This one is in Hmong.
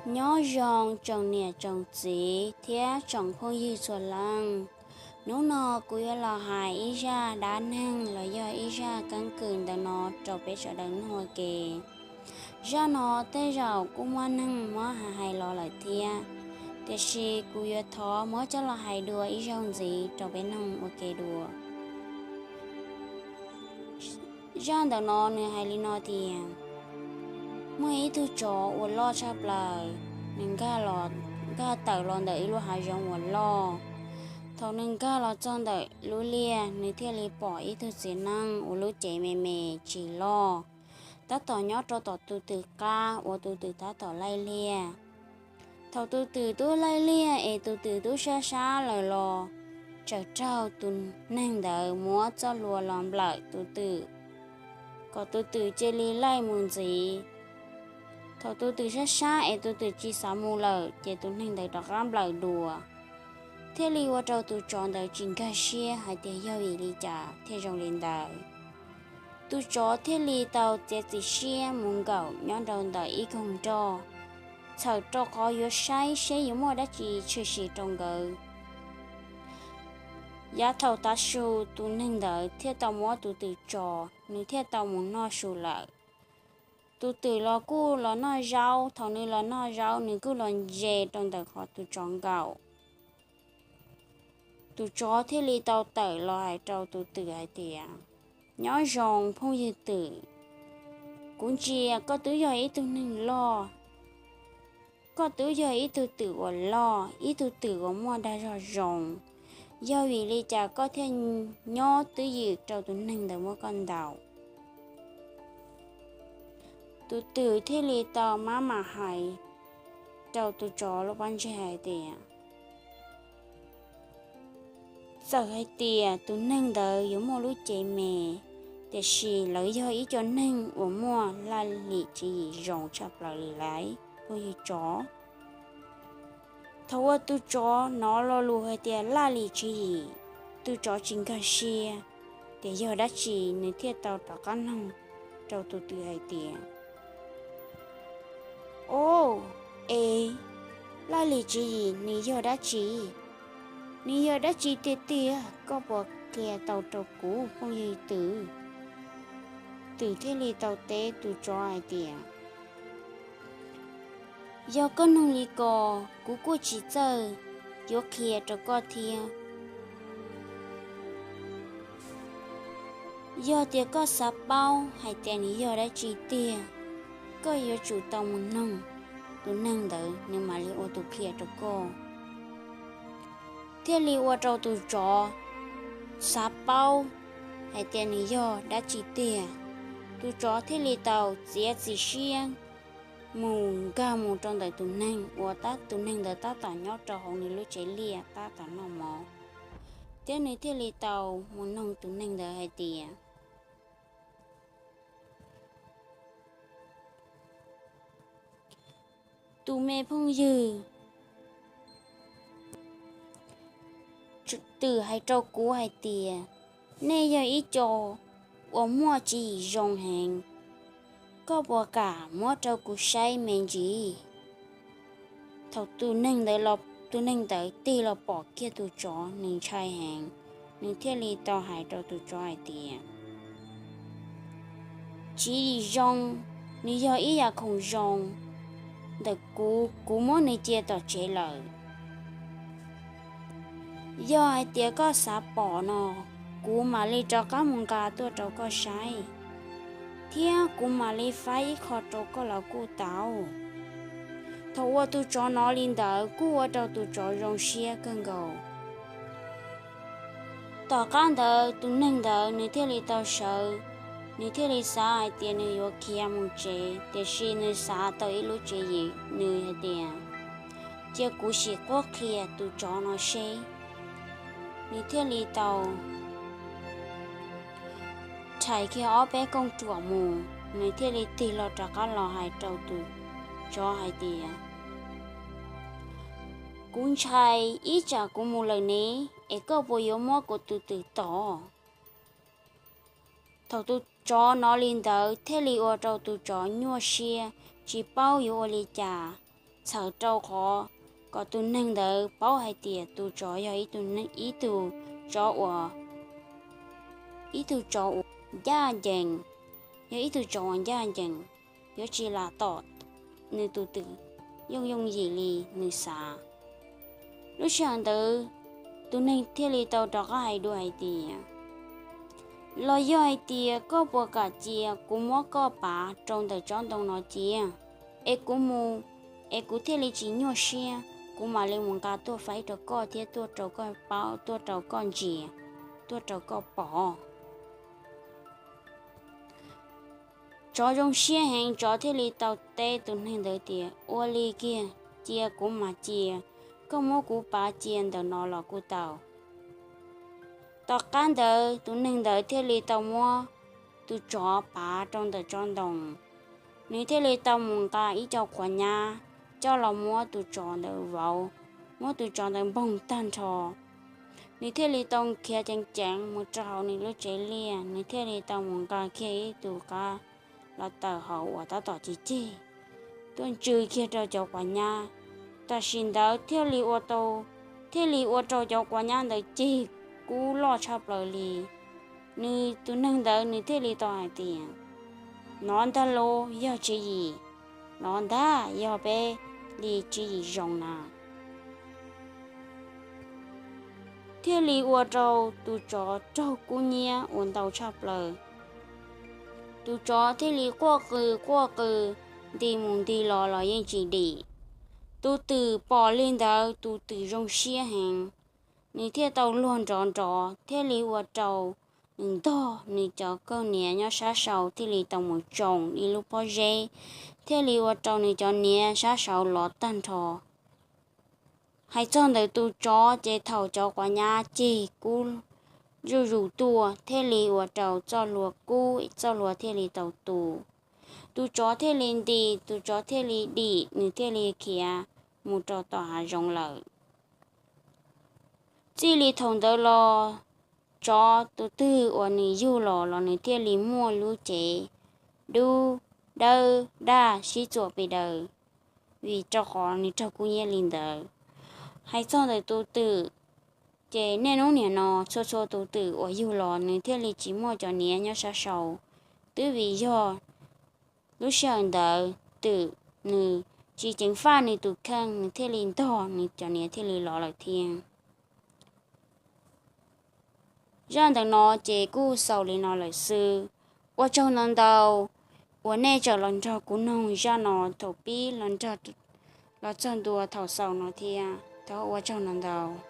Nyob zoo tsoom niam tsoom txiv thiab tsoom phooj ywg txhua leej. Hnub no kuv yuav los hais ib zaj dab neeg los yog ib zaj keeb kwm ntawm no rau peb sawv daws mloog ua ke. Zaj no tej zaum kuj muaj neeg muab hais los lawm thiab, tiam sis kuv yuav thov muab coj los hais dua ib zaug ntxiv rau peb mloog ua ke dua. Zaj ntawm no nws hais li no tias, muaj ib tug tsov uas loj tshaj plaws, nws nkag los, nkag tawm los ntawm ib lub hav zoov uas loj. Thaum nws nkag los txog ntawm lub liaj, nws thiaj li pom ib tug txiv neej uas lub cev me me tsis loj, tab tom nyob rau tom tus twm qab uas tus twm tab tom laij liaj. Thaum tus twm twb laij liaj es tus twm twb sab sab lawm los, txawm raug tus neeg ntawd muab txoj hlua los nplawm tus twm, kom tus twm cia li laij mus ntxiv. Thaum tus twm sab sab es tus twm tsis xav mus lawm ces tus neeg ntawd rov qab nplawm dua, thiaj li ua rau tus tsov ntawd tsis nkag siab hais tias yog vim li cas thiaj zoo li ntawd. Tus tsov thiaj li tau txiav txim siab mus nkaum nyob rau ntawm ib koog nroj, txhawm rau qhov yuav saib seb yuav muaj dab tsi tshwm sim rau nkawd. Yav thaum tav su tus neeg ntawd thiaj tau muab tus twm tso, nws thiaj tau mus noj su lawm. Tus twm los kuj los noj zaub, thaum nws los noj zaub nws kuj los ntse rau ntawm qhov tus tsov nkaum. Tus tsov thiaj li tau tawm los hais rau tus twm hais tias, nyob zoo phooj ywg twm, kuv ntsia koj twb yog ib tug neeg loj, koj twb yog ib tug twm uas loj, ib tug twm uas muaj dag zog zoo, yog vim li cas koj thiaj nyob twj ywm rau tus neeg ntawd muab koj ntaus? Tus twm thiaj li tau mab mam hais rau tus tsov lub pob ntseg hais tias, txawm hais tias tus neeg ntawd yuav muaj lub cev me, tiam sis lawv yog ib co neeg uas muaj laj lim tswv yim zoo tshaj plaws li lawm, phooj ywg tsov. Thaum uas tus tsov hnov lo lus hais tias laj lim tswv yim, tus tsov tsis nkag siab tias yog dab tsi, nws thiaj tau rov qab nug rau tus twm hais tias, o, es laj lim tswv yim nws yog dab tsi? Nws yog dab tsi tiag tiag, koj puas qhia tau rau kuv phooj ywg twm? Twm thiaj li tau teb tus tsov hais tias, yog koj nug li ko, kuv kuj tsis txawj yuav qhia rau koj thiab. Yog tias koj xav paub hais tias nws yog dab tsi tiag, koj yuav tsum tau mus nug tus neeg ntawd, nws mam li ua tus qhia rau koj. Thiaj li ua rau tus tsov xav paub hais tias nws yog dab tsi tiag. Tus tsov thiaj li tau txiav txim siab mus nkag mus rau ntawm tus neeg uas tab, tus neeg ntawd tab tom nyob rau hauv nws lub tsev liaj tab tom noj mov. Thiab nws thiaj li tau mus nug tus neeg ntawd hais tias, tus me phooj ywg, twm hais rau kuv hais tias nej yog ib co uas muaj tswv yim zoo heev, koj puas kam muab rau kuv saib me ntsis? Thaum tus neeg ntawd los, tus neeg ntawd tig los pom kiag tus tsov, nws ntshai heev, nws thiaj li tau hais rau tus tsov hais tias, tswv yim zoo, nws yog ib yam khoom zoo ntawm kuv, kuv muab nws cia tom tsev lawm. Yog hais tias koj xav pom no, kuv mam li rov qab mus nqa tuaj rau koj saib, thiab kuv mam li faib ib qho rau koj los kuj tau. Thaum uas tus tsov hnov li ntawd kuj ua rau tus tsov zoo siab kawg nkaus. Tom qab ntawd tus neeg ntawd nws thiaj li tau sawv, nws thiaj li xav hais tias nws yuav khiav mus tsev, tiam sis nws xav tau ib lub tswv yim, nws hais tias, cia kuv sim quab qhia tus tsov no seb. Nws thiaj li tau rhais kiag ob peb kooj ruam mus, nws thiaj li tig los rov qab los hais rau tus tsov hais tias, kuv ntshai ib tsam kuv mus lawm ne, es koj puas yuav muab kuv tus twm tom? Thaum tus tsov hnov li ntawd thiaj li ua rau tus tsov nyuaj siab, tsis paub yuav ua li cas. txhawm rau qhov kom tus neeg ntawd paub hais tias tus tsov yog ib tug tsov uas, ib tug tsov uas ncaj ncees, yog ib tug tsov uas ncaj ncees, yuav tsis lam tom nws tus twm yooj yooj yim li nws xav. Lub sij hawm ntawd tus neeg thiaj li tau rov qab hais dua hais tias, los yog hais tias koj puas kam cia kuv muab koj pav rau ntawm tsob ntoo no cia, es kuv mus, es kuv thiaj li tsis nyuaj siab, kuv mam li mus nqa tuaj faib rau koj thiab tuaj rau koj paub, tuaj rau koj ntsia, tuaj rau koj pom. Tsov zoo siab heev, tsov thiaj li tau teb tus neeg ntawd tias, ua li kiag, cia kuv mas cia, koj muab kuv pav cia ntawm no los kuj tau. Tom qab ntawd tus neeg ntawd thiaj li tau muab tus tsov pav rau ntawm tsob ntoo. Nws thiaj li tau mus nqa ib co quav nyab coj los muab tus tsov ntawd vauv, muab tus tsov ntawd npoog tag nrho. Nws thiaj li tau khiav ceev ceev mus rau hauv nws lub tsev liaj, nws thiaj li tau mus nqa kiag ib tug qab los tawm hauv uas tab tom cig ceg tuaj ntsw kiag rau cov quav nyab. Tam sim ntawd thiaj li ua rau, thiaj li ua rau cov quav nyab ntawd cig kub loj tshaj plaws li. Nws tus neeg ntawd nws thiaj li tau hais tias, nov ntag los yog tswv yim, nov ntag yog peb li tswv yim zoo na. Thiaj li ua rau tus tsov raug kub nyiab ua ntau tshaj plaws. Tus tsov thiaj li quaj qw quaj qw, nti mus nti los los yeej tsis dim. Tus twm pom li ntawd tus twm zoo siab heev, nws thiaj tau luag nrov nrov thiaj li ua rau nws ntog nws cov kauj hniav nyob sab saud thiaj li tau mus tsoo ib lub pob zeb, thiaj li ua rau nws cov hniav sab saud lov tag nrho. Hais txog ntawm tus tsov ces thaum cov quav nyab cig kub zuj zus tuaj thiaj li ua rau txoj hlua kub, txoj hlua thiaj li tau tu. Tus tsov thiaj li nti, tus tsov thiaj li dim, nws thiaj li khiav mus rau tom hav zoov lawm. Txij li thaum ntawd los tsov tus twg uas nws yug los los nws thiaj li muaj lub cev dub dawb daj sib txuas pes daws, vim rau qhov nws raug kub nyiab li ntawd. Hais txog ntawm tus twm, ces niaj hnub niam no txhua txhua tus twm uas yug los nws thiaj li tsis muaj cov hniav nyob sab saud, twb vim yog lub sij hawm ntawd twm nws tsis ceev faj nws tus kheej, nws thiaj li ntog, nws cov hniav thiaj li lov lawm thiab. Zaj ntawm no ces kuj xaus li no lawm xwb. Ua tsaug ntau ntau uas nej tseem los nrog kuv noog zaj no thaum pib los nrog, los txog ntua thaum xaus no thiab. Thov ua tsaug ntau ntau.